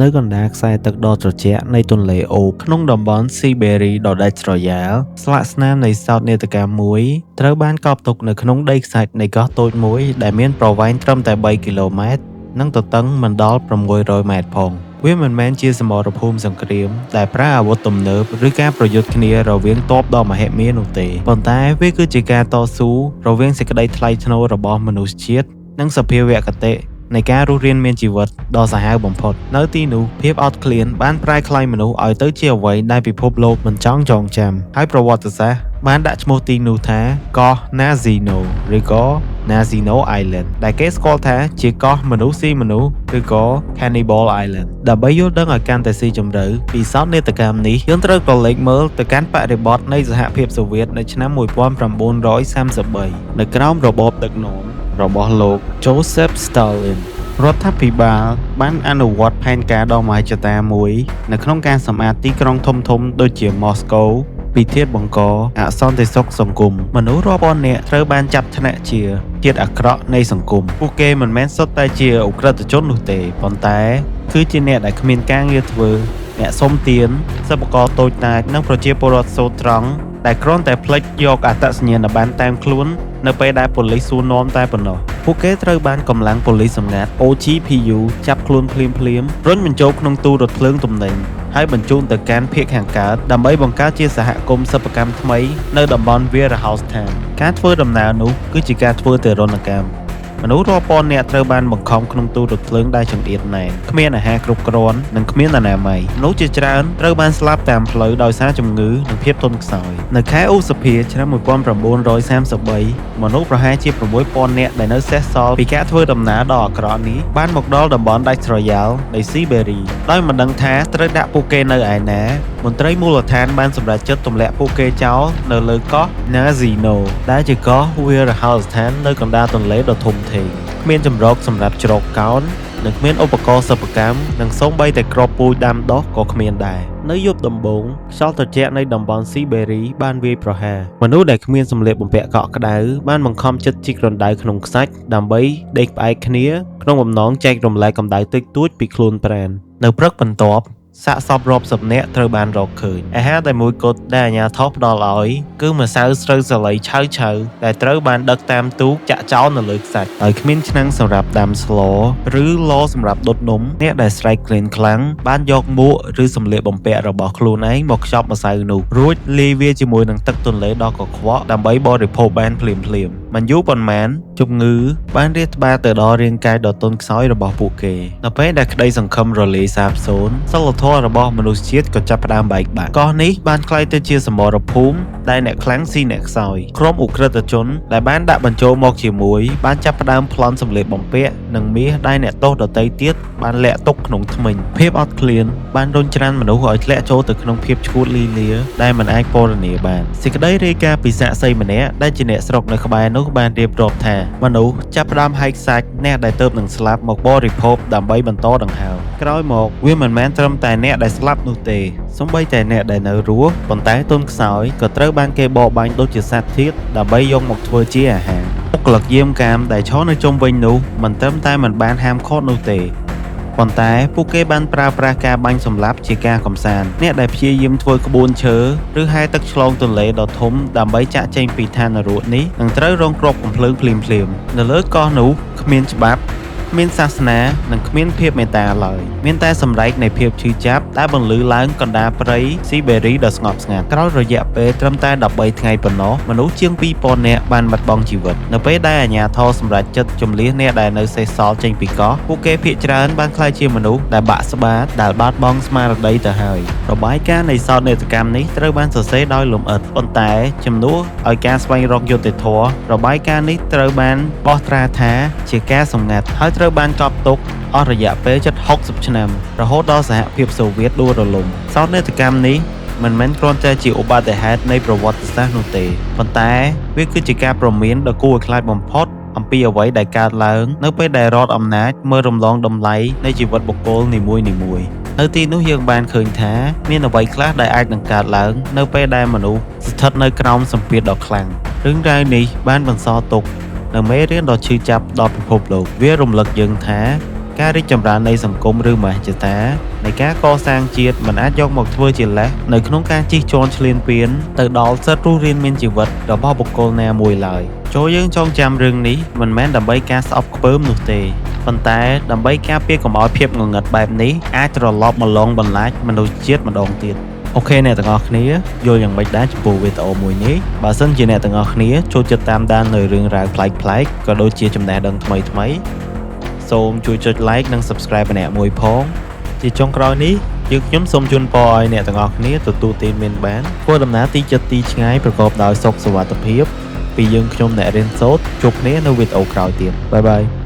នៅកណ្ដាលខ្សែទឹកដ៏ត្រជាក់នៃទន្លេអូបក្នុងតំបន់ស៊ីបេរីដ៏ដាច់ស្រយាលស្លាកស្នាមនៃសោកនាដកម្មមួយត្រូវបានកប់ទុកនៅក្នុងដីខ្សាច់នៃកោះតូចមួយដែលមានប្រវែងត្រឹមតែ3គីឡូម៉ែត្រនិងទទឹងមិនដល់600ម៉ែត្រផងវាមិនមែនជាសមរភូមិសង្គ្រាមដែលប្រើអាវុធទំនើបឬការប្រយុទ្ធគ្នារវាងទ័ពដ៏មហិមានោះទេប៉ុន្តែវាគឺជាការតស៊ូរវាងសេចក្តីថ្លៃថ្នូររបស់មនុស្សជាតិនិងសភាវគតិនៃការរស់រានមានជីវិតដ៏សាហាវបំផុតនៅទីនោះភាពអត់ឃ្លានបានប្រែក្លាយមនុស្សឲ្យទៅជាអ្វីដែលពិភពលោកមិនចង់ចងចាំហើយប្រវត្តិសាស្ត្របានដាក់ឈ្មោះទីនោះថាកោះ Nazino ឬក៏ Nazino Island ដែលគេស្គាល់ថាជាកោះមនុស្សស៊ីមនុស្សឬក៏ Cannibal Island ដើម្បីយល់ដឹងឲ្យកាន់តែស៊ីជម្រៅពីសោកនាដកម្មនេះយើងត្រូវក្រឡេកមើលទៅកាន់បរិបទនៃសហភាពសូវៀតនៅឆ្នាំ1933នៅក្រោមរបបដឹកនាំរបស់លោក Joseph Stalin រដ្ឋាភិបាលបានអនុវត្តផែនការដ៏មហិច្ឆតាមួយនៅក្នុងការសម្អាតទីក្រុងធំៗដូចជា Moscow ពីធាតុបង្កអសន្តិសុខសង្គមមនុស្សរាប់ពាន់នាក់ត្រូវបានចាប់ថ្នាក់ជាជាតិអាក្រក់នៃសង្គមពួកគេមិនមែនសុទ្ធតែជាឧក្រិដ្ឋជននោះទេប៉ុន្តែគឺជាអ្នកដែលគ្មានការងារធ្វើអ្នកសុំទានសិប្បករតូចតាចនិងប្រជាពលរដ្ឋសូត្រត្រង់ដែលគ្រាន់តែភ្លេចយកអត្តសញ្ញាណប័ណ្ណតាមខ្លួននៅពេលដែលប៉ូលីសសួរនាំតែប៉ុណ្ណោះពួកគេត្រូវបានកម្លាំងប៉ូលីសសម្ងាត់ OGPU ចាប់ខ្លួនភ្លាមៗរុញបញ្ចូលក្នុងទូរថភ្លើងទំនិញហើយបញ្ជូនទៅកាន់ភាគខាងកើតដើម្បីបង្កើតជាសហគមន៍សិប្បកម្មថ្មីនៅតំបន់ Warehouse Town ការធ្វើដំណើរនោះគឺជាការធ្វើទារុណកម្មមនុស្សរាប់ពាន់នាក់ត្រូវបានបង្ខំក្នុងទូរថភ្លើងដែលចង្អៀតណែនគ្មានអាហារគ្រប់គ្រាន់និងគ្មានអនាម័យមនុស្សជាច្រើនត្រូវបានស្លាប់តាមផ្លូវដោយសារជំងឺនិងភាពទន់ខ្សោយនៅខែឧសភាឆ្នាំ1933មនុស្សប្រហែលជា6000នាក់ដែលនៅសេសសល់ពីការធ្វើដំណើរដ៏អាក្រក់នេះបានមកដល់តំបន់ដាច់ស្រយាលនៃស៊ីបេរីដោយមិនដឹងថាត្រូវដាក់ពួកគេនៅឯណាមន្ត្រីមូលដ្ឋានបានសម្រេចចិត្តទម្លាក់ពួកគេចោលនៅលើកោះ Nazino ដែលជាកោះវារហោស្ថាននៅកណ្ដាលទន្លេដ៏ធំធេងគ្មានជម្រកសម្រាប់ជ្រកកោននិងគ្មានឧបករណ៍សិប្បកម្មនិងសូម្បីតែគ្រាប់ពូជដាំដុះក៏គ្មានដែរនៅយប់ដំបូងខ្យល់ត្រជាក់នៃតំបន់ស៊ីបេរីបានវាយប្រហារមនុស្សដែលគ្មានសម្លៀកបំពាក់កក់ក្ដៅបានបង្ខំចិត្តជីករណ្ដៅក្នុងខ្សាច់ដើម្បីដេកផ្អែកគ្នាក្នុងបំណងចែករំលែកកម្ដៅតិចតួចពីខ្លួនប្រាណនៅព្រឹកបន្ទាប់សាកសពរាប់សិបនាក់ត្រូវបានរកឃើញអាហារតែមួយគត់ដែលអាជ្ញាធរផ្ដល់ឲ្យគឺម្សៅស្រូវសាលីឆៅឆៅដែលត្រូវបានដឹកតាមទូកចាក់ចោលនៅលើខ្សាច់ហើយគ្មានឆ្នាំងសម្រាប់ដាំស្លឬឡសម្រាប់ដុតនំអ្នកដែលស្រែកក្លៀនខ្លាំងបានយកមួកឬសម្លៀកបំពាក់របស់ខ្លួនឯងមកខ្ចប់ម្សៅនោះរួចលាយវាជាមួយនឹងទឹកទន្លេដ៏កខ្វក់ដើម្បីបរិភោគបានភ្លាមៗមិនយូរប៉ុន្មានជំងឺបានរាតត្បាតទៅដល់រាងកាយដ៏ទន់ខ្សោយរបស់ពួកគេនៅពេលដែលក្តីសង្ឃឹមរលាយសាបសូន្យសីលធម៌របស់មនុស្សជាតិក៏ចាប់ផ្ដើមបែកបាក់កោះនេះបានក្លាយទៅជាសមរភូមិដែលអ្នកខ្លាំងស៊ីអ្នកខ្សោយក្រុមឧក្រិដ្ឋជនដែលបានដាក់បញ្ចូលមកជាមួយបានចាប់ផ្ដើមប្លន់សម្លៀកបំពាក់និងមាសដែលអ្នកទោសដទៃទៀតបានលាក់ទុកក្នុងធ្មេញភាពអត់ឃ្លានបានរុញច្រានមនុស្សឲ្យធ្លាក់ចូលទៅក្នុងភាពឆ្កួតលីលាដែលមិនអាចពណ៌នាបានសេចក្តីរាយការណ៍ពីសាក្សីម្នាក់ដែលជាអ្នកស្រុកនៅក្បែរនោះបានរៀបរាប់ថាមនុស្សចាប់ផ្ដើមហែកសាច់អ្នកដែលទើបនឹងស្លាប់មកបរិភោគដើម្បីបន្តដង្ហើមក្រោយមកវាមិនមែនត្រឹមតែអ្នកដែលស្លាប់នោះទេសូម្បីតែអ្នកដែលនៅរស់ប៉ុន្តែទន់ខ្សោយក៏ត្រូវបានគេបរបាញ់ដូចជាសត្វធាតុដើម្បីយកមកធ្វើជាអាហារបុគ្គលិកយាមកាមដែលឈរនៅជុំវិញនោះមិនត្រឹមតែមិនបានហាមឃាត់នោះទេប៉ុន្តែពួកគេបានប្រើប្រាស់ការបាញ់សម្លាប់ជាការកម្សាន្តអ្នកដែលព្យាយាមធ្វើក្បួនឈើឬហែលទឹកឆ្លងទន្លេដ៏ធំដើម្បីចាក់ចេញពីឋាននរកនេះនឹងត្រូវរងគ្រាប់កាំភ្លើងភ្លាមៗនៅលើកោះនោះគ្មានច្បាប់គ្មានសាសនានិងគ្មានភាពមេត្តាឡើយមានតែសម្រែកនៃភាពឈឺចាប់ដែលបន្លឺឡើងកណ្ដាលព្រៃស៊ីបេរីដ៏ស្ងប់ស្ងាត់ក្រោយរយៈពេលត្រឹមតែ13ថ្ងៃប៉ុណ្ណោះមនុស្សជាង2000នាក់បានបាត់បង់ជីវិតនៅពេលដែលអាជ្ញាធរសម្រេចចិត្តជម្លៀសអ្នកដែលនៅសេសសល់ចេញពីកោះពួកគេភាគច្រើនបានក្លាយជាមនុស្សដែលបាក់ស្បាតដែលបាត់បង់ស្មារតីទៅហើយរបាយការណ៍នៃសោកនាដកម្មនេះត្រូវបានសរសេរដោយលម្អិតប៉ុន្តែជំនួសឲ្យការស្វែងរកយុត្តិធម៌របាយការណ៍នេះត្រូវបានបោះត្រាថាជាការសម្ងាត់ហើយត្រូវបានកប់ទុកអស់រយៈពេលជិត60ឆ្នាំរហូតដល់សហភាពសូវៀតដួលរលំសោកនាដកម្មនេះមិនមែនគ្រាន់តែជាឧបាតិហេតុនៃប្រវត្តិសាស្ត្រនោះទេប៉ុន្តែវាគឺជាការព្រមានដ៏គួរឲ្យខ្លាចបំផុតអំពីអ្វីដែលកើតឡើងនៅពេលដែលរដ្ឋអំណាចមើលរំលងតម្លៃនៃជីវិតបុគ្គលនីមួយៗនៅទីនោះយើងបានឃើញថាមានអ្វីខ្លះដែលអាចនឹងកើតឡើងនៅពេលដែលមនុស្សស្ថិតនៅក្រោមសម្ពាធដ៏ខ្លាំងរឿងរ៉ាវនេះបានបន្សល់ទុកនៅមេរៀនដ៏ឈឺចាប់ដល់ពិភពលោកវារំលឹកយើងថា ការរីកចម្រើននៃសង្គមឬមហិច្ឆតានៃការកសាងជាតិមិនអាចយកមកធ្វើជាលេសនៅក្នុងការជិះជាន់ឈ្លានពានទៅដល់សិទ្ធិរស់រានមានជីវិតរបស់បុគ្គលណាមួយឡើយចូលយើងចងចាំរឿងនេះមិនមែនដើម្បីការស្អប់ខ្ពើមនោះទេប៉ុន្តែដើម្បីការពារកុំឲ្យភាពងងឹតបែបនេះអាចត្រឡប់មកលងបន្លាចមនុស្សជាតិម្ដងទៀត OK អ្នកទាំងអស់គ្នាយល់យ៉ាងម៉េចដែរចំពោះវីដេអូមួយនេះបើសិនជាអ្នកទាំងអស់គ្នាចូលចិត្តតាមដាននៅរឿងរ៉ាវប្លែកៗក៏ដូចជាចំណេះដឹងថ្មីៗសូមជួយចុច Like និង Subscribe ម្នាក់មួយផងជាចុងក្រោយនេះយើងខ្ញុំសូមជូនពរឲ្យអ្នកទាំងអស់គ្នាទទួលទានមានបានធ្វើដំណើរទីជិតទីឆ្ងាយប្រកបដោយសុខសុវត្ថិភាពពីយើងខ្ញុំអ្នករៀនសូត្រជួបគ្នានៅវីដេអូក្រោយទៀត bye bye.